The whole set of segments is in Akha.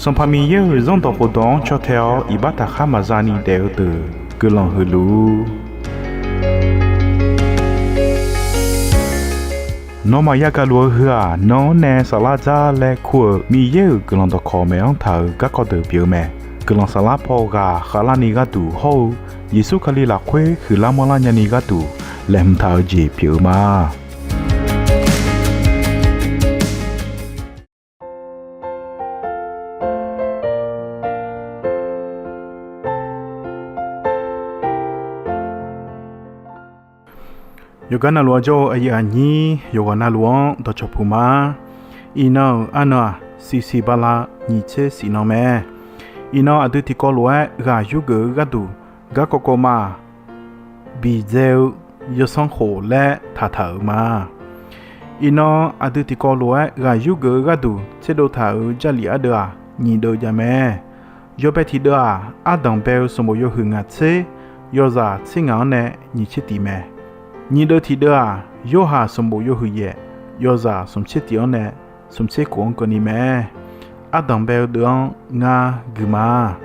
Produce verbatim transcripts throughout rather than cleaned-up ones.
Sanqpaq Miqyaer-euq Zanrdawq khofdawq-anr caw tae-awr iqbax taqkhar maqza ni daef-eu deuq guiqlanq huiq luf-ur. Nawmaf yagaq luf-eu heu-aq, nan-anr nae saflar dzar laer kur-euq Miqyaer-euq guiqlanq dawqkawq maeq-anr taq-euq garkawv deuq pyeuf-eu mae. Guiqlanq saflar paw ghaq khavlarni gharduq hawr-eu Yeqsur Kali lafkhoer huiqlar manrlar nyani gharduq laeqhmq taq-eu jeq pyeuf-eu ma. Yawqgar navluf-anr jawr-eu aqyuif aqnyir yawqghaq navluf-anr dawqcawq puq ma. Iqnan-euq arnan-aq, siqsiq bala nyiq tser siq nan mae. Iqnan aqdui tiqkawv lof-aer ghaq yurgeuf-eu gharduq garkawv kawv ma-aq, Biqdzae-eu yawsanr khof laer taqtaq-euq ma. Iqnan aqdui tiqkawv lof-aer ghaq yurgeuf-eu gharduq tserdov taq-euq Jarlif ardeuv-aq, nyiq deuv jav mae. Yawbae tiqdeuv-aq, ardanq bae-eu sanqbof yawhuiq ngaq tser yawzaq tser ngaq-anr nae nyiq tser tiq mae. Nyiq deuv tiqdeuv-aq, Yorhaq sanqbof yawhuiq yaef yawzaq smq tser tiq-anr nae smq tser kof-anr keuvni mae. Ardanq bae-eu deuv-anr ngar gui ma.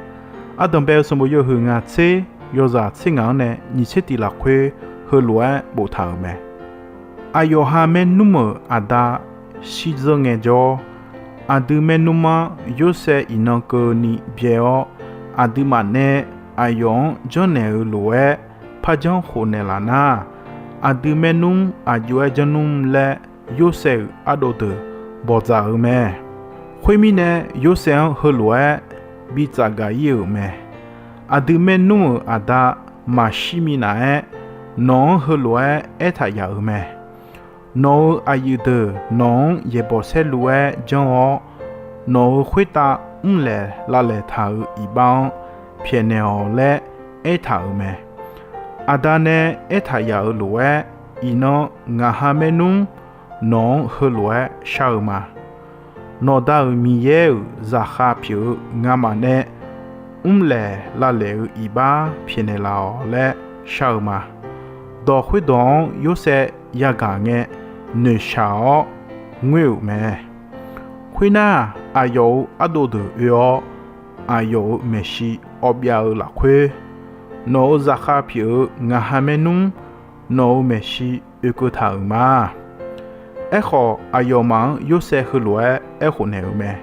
Ardanq bae-eu sanqbof yawhuiq ngaq tser yawzaq tser ngaq-anr nae nyiq tser tiq lafkhoer heulof-aer boftaq-euq mae. Aqyawf ha maernmr-euq aqda shirdzeur ngaejawr, aqdui maernmr-anr Yorsaev iqnan keuvni byae-awr, aqduimaf nae aqyawf-anr janrnaeq-eu lof-aer par janr khofnaeq laf nar, aqdui maernmr aqjox-aer janr nmr laer Yorsaev-euq ardov deuq bawqdzaq-euq mae. Khoermirnae, Yorsaev-anr heulof-aer bi tsafgaq ir-euq mae. Aqdui maernmr-euq aqda maqshir minav-aer, nawq-anr heulof-aer aertaq yaf-euq mae. Nawq-euq aqyuif deuq nawq-anr yaeqbawq saerlu-aer janr-awr, nawq-euq khoertav mrlaeq lavlaeq taq-euq iqbax-anr pyaeqnaeq-awq laer aertaq-euq mae. Aqda nae aertaq yaf-euq lof-aer, iqnan ngaq ha maernmr nawq-anr heulof-aer shar-eu ma. Nawqda-euq Miqyaer-euq zaqkhav pyeuf-eu ngamaf nae mrlaeq lavlaeq-eu iqbax pyaeqnaeq laf-awq laer shar-eu ma. Dawq khoerdawq-anr Yorsaev yagaq ngae noeqshaq-awr ngoer-euq mae. Khoernar, aqyawf-euq ardov deuq oe-awr, aqyawf-euq maeqshi awbyav-eu lafkhoer, nawq-euq zaqkhav pyeuf-eu ngaq ha maernmr nawq-euq maeqshi oekeuv taq-euq ma. Aerkhawf, aqyawfmaf-anr Yorsaev heulof-aer aerkhof naeq-euq mae.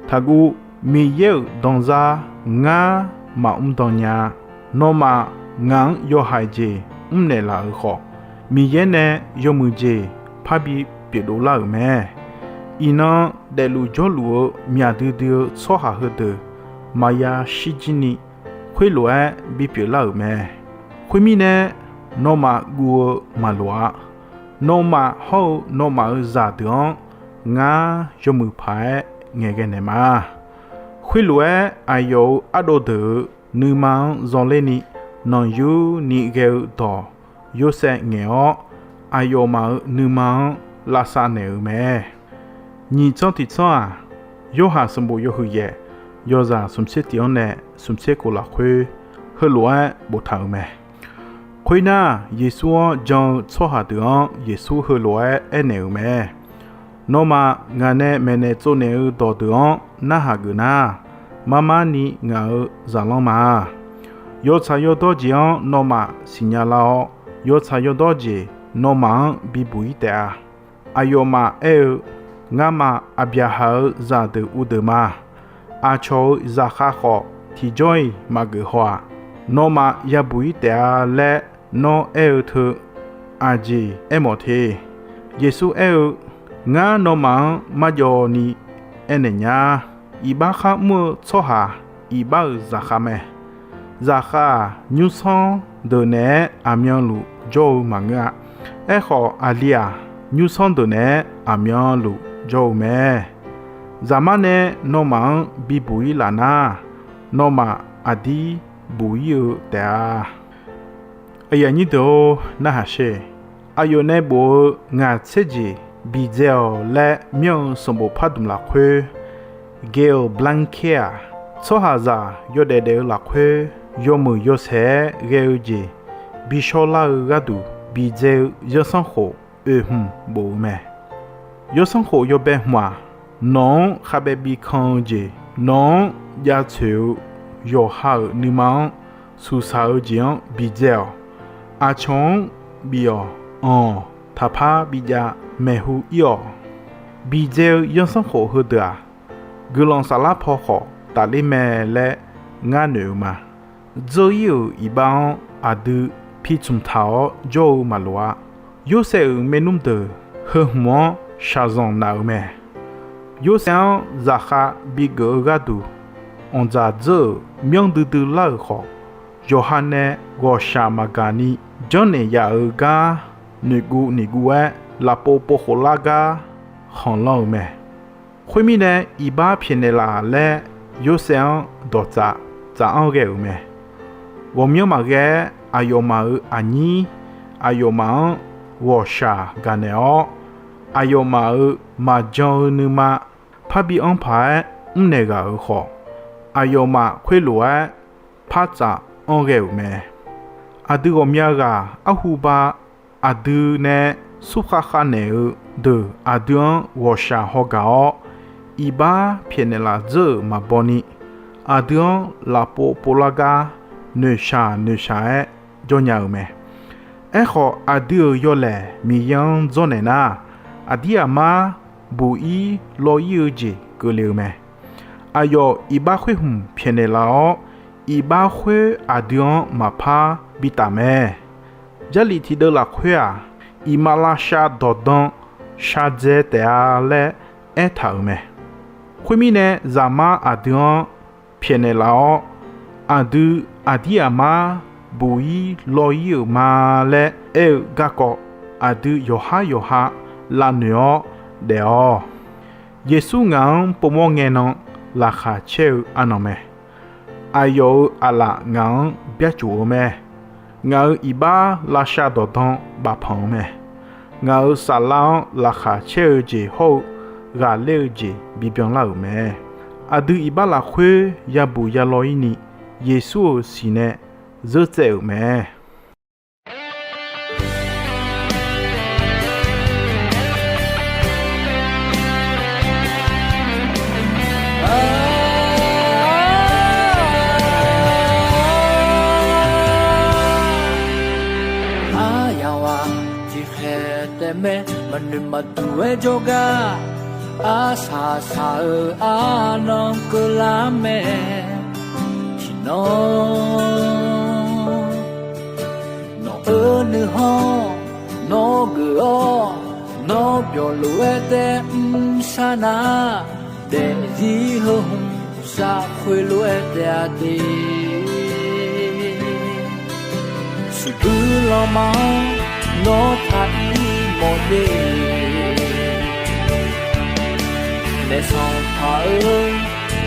Taqguv, Miqyaer-euq danzar ngar maqmr dan nya-a. Nawmaf ngaq-anr yawhaiq jeq mrnaeq laf-euq khawf, Miqyaer nae yawmuiq jeq parbi pyeufdov lar-euq mae. Iqnan daefluf jawrluf-eu myaq duidui-eu tsawrhaq heudeuq maqya shirjir ni khoerlof-aer bipyeuf lar-euq mae. Khoermirnae, nawmaf guv-eu maqloq-a. Nawmaf hawr-eu nawmaf-euq zaqdeuq-anr ngar yawmuiq paq-aer ngaeqghae naeq ma. Khoerlof-aer, aqyawf-euq ardov deuq-euq nuima-anr zanler ni nanqyur ni ghae-eu dawq Yorsaev ngaeq-awr, aqyawfmaf-euq nuima-anr lavsav naeq-euq mae. Nyiq tsanr tiq tsanr-aq, Yorhaq sanqbof yawhuiq yaef yawzaq smq tser tiq-anr nae smq tser kof lafkhoer heulof-aer boftaq-euq mae. Khoernar, Yeqsur-anr jan-eu tsawrhaq deuq-anr Yeqsur heulof-aer aernaeq-euq mae. Nawmaf ngaq nae maeqnaeq tsovnaeq-eu dawqdeuq-anr narhaq geuf nar, mar mar ni ngaq-euq zaqlanr ma. Yawtsaq yawdawr jeq-anr nawmaf siqnya lar-awr, yawtsaq yawdawr jeq nawmaf-anr bibuq ir taef-a. Aqyawfmaf aer-eu, Ngamaf Aqbyaqhaq-euq zaqdeuq uvdeuq ma. Aqcawq-euq zaqkhav khawf tiqjawr-iq maqgeuf haw-aq. Nawmaf yabuq ir taef-a laer nawr aer-eu teu, aqjeq aermawf te. Yeqsur aer-eu, Ngar nawmaf-anr marjawv ni aernaeq nya. Iqbax khar mr-eu tsawrhaq, iqbax-euq zaqkhav mae. Zaqkhav-aq, nymrsanr deuq naeq-aer aqmyanluf jawr-eu maqngeur-a. Aerkhawf, aqli-aq, nymrsanr deuq naeq-aer aqmyanluf jawr-eu mae. Zaqmar nae nawmaf-anr bibuq ir laf nar, nawmaf aqdir buq ir-eu taef-a. Aqyuif aqnyir deuq-or, narhaq sher. Aqyawf nae bof-eu ngaq tserjeq biqdzae-awq laer myanr-eu sanqbof pardmq lafkhoer, Gail Blanquet-aq, tsawrhaqzaq yawdaef daef-eu lafkhoer yawmuiq yawsaeq-aer ghae-eu jeq bishawr lar-eu gharduq biqdzae-eu yawsanr khof oe hmq bof-eu mae. Yawsanr khof yawbae hmq-aq, nawq-anr khavbae bikan-eu jeq Nawq-anr jaceuq-eu yawqha-euq nuima-anr suqsaq-eu jeq-anr bidzae-awq. Aqcawq-anr bif-awq. Anq-awq. Taqpar bijav maeqhu ir-awq. Bidzae-eu zanrsanrkhof heudeuq-aq, guiqlanq saflar paw khawf tafler mae laer ngar noeq-eu ma. Dzeur ir-euq iqbax-anr aqdui pi tsmq taq-awr jawr-eu maqloq-a. Yorsaev-euq maernmr deuq heu hmq-anr shaqzanq naf-euq mae. Yorsaev-anr zaqkhav bigeuf-eu gharduq, anqdzaq dzeur-euq myanr duidui lar-euq khawf, yawqha nae ghawqshaq maqgaq ni janrnaeq yaf-eu gar noeqguv noeqguv-aer lafpov povkhof lar gar khanqlanr-eu mae. Khoermirnae, iqbax pyaeqnaeq laf laer Yorsaev-anr dawqtsaf tsaf-anr ghae-euq mae. Ghawqmyanr maqghae-aer, aqyawfmaf-euq aqnyir aqyawfmaf-anr ghawqshaq gaqnaeq-awr, aqyawfmaf-euq maqjan-eu nuima parbi anr paq-aer mrnaeq ghaq-euq khawf, aqyawfmaf khoerlof-aer par tsaf-anr ghae-euq mae. Aqdui ghawqmya ghaq arhu ba aqdui nae surkhav khav naeq-eu deuq aqdui-anr ghawqshaq hawgaq-awr, iqbax pyaeqnaeq laf dzeur-euq maqbaw ni, aqdui-anr lafpov povlar gar noeqshaq noeqshaq-aer jawrnya-euq mae. Aerkhawf, aqdui-euq yawlaeq Miqyaer-anr dzawrnaeq nar, aqdir aqmar buq-ir law-ir-eu jeq keuvle-eu mae. Aqyawf iqbax khoer hmq pyaeqnaeq laf-awr, iqbax khoer aqdui-anr maqpar bitaf mae. Jarlif tiqdeuv lafkhoer-aq, iqmalavshav dawqdan shardzae taef-a laer aertaq-euq mae. Khoermirnae, Zaqmar aqdui-anr pyaeqnaeq laf-awr, aqdui aqdir aqmar buq-ir law-ir-euq ma laer aer-eu garkawv, aqdui yawqhar yawqha lavnoeq-awr daef-awq. Yeqsur ngaq-anr povmawr ngae nan laqkhaq caer-eu arnan mae. Aqyawf-euq aqlaf ngaq-anr byarcuf-eu mae. Ngaq-euq iqbax lavshav dawqdan bafpanq-eu mae. Ngaq-euq saflar-anr laqkhaq caer-eu jeq hawr-eu ghaqler-eu jeq bibyan lar-euq mae. Aqdui iqbax lafkhoer yabuq yalaw-ir ni, Yeqsur-euq siq nae zeurtsaev-euq mae. Aryaq-aq tiqkhaeq taef mae, maqnoeq maqduq-aer jawrgar, arsaq saq-eu arnan keuvlar mae. Tiqnan nawq-eu nuikhanr nawr geuf-awr, nawr byawq lof-aer taef mr sar nar, daefzir heu hmq sar khoerlof-aer taef-a de. Siqbuir lanma-anr nawr taq ir mawf de. Naef sanqpaq-eu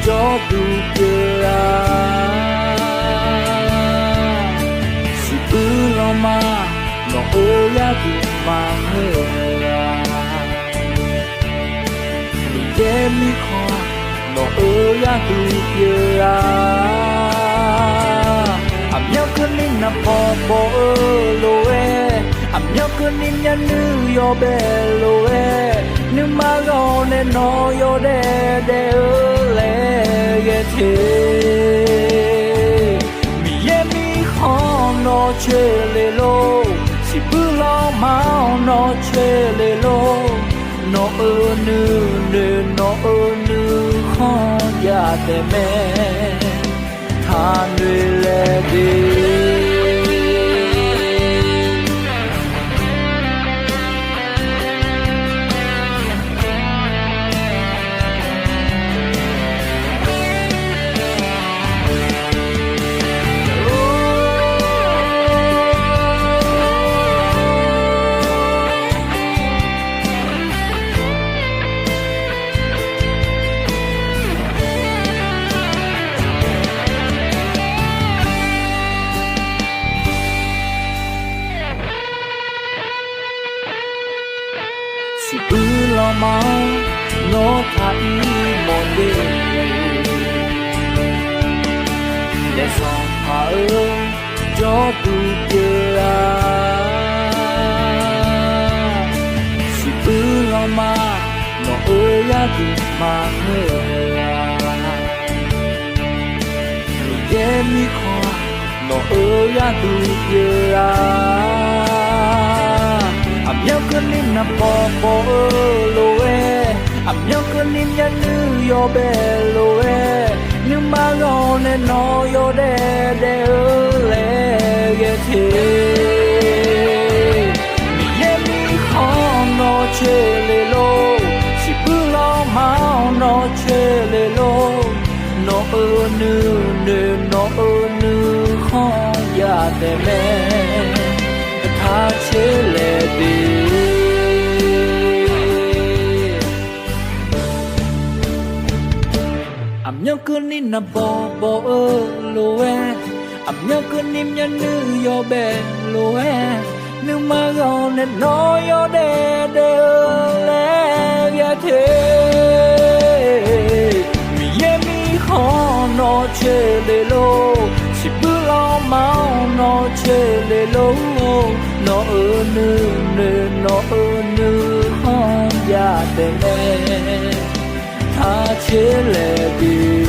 jawrduq pyeuf-a. Siqbuir lanma nawq-eu yarduq maqngeur-a. Miqyaer mirkhanq nawq-eu yarduq pyeuf-a. Aqmyanluf keuvni naqpaw paw-eu lof-aer, aqmyanluf keuvni myavnuiv yawbae lof-aer, nuima ghawq nae nawq yawdaef daef-eu laer ghae te. Miqyaer mirkhanq nawr coer le lor, siqbuir lanma-anr nawr coer le lor. Nawq-eu nuinoeq nawq-eu nuikhanr jav taef mae. Taqnoeq laeq de. Siqbuir lanma-anr nawr taq ir mawf de. Daef sanqpaq-eu jawrduq pyeuf-a. Siqbuir lanma nawq-eu yarduq maqngeur-a. Mirkhanq nawq-euq gharduq pyeuf-a. Aqmyanluf keuvni naqbawq bawq-eu lof-aer, aqmyanluf keuvni myavnuiv yawbae lof-aer, nuima ghaq nae nawq yawdaef daef-eu laer ghae te. Miqyaer mirkhanq nawq coeq le lor, siqbuir lanma-anr nawq coeq le lor. Nawq-euq nuinoeq nawq-euq nuikhanr yadaef mae, taq coeq laer de. Aqmyanluf keuvni naqbawq bawq-eu lof-aer, aqmyanluf keuvni myavnuiv yawbae lof-aer, nuima ghaq nae nawq yawdaef daef-eu laer ghae te. Miqyaer mirkhanq nawq coeq le lor, siqbuir lanma-anr nawq coeq le lor. Nawq-euq nuinoeq nawq-euq nuikhanr yadaef mae, taq coeq laer de.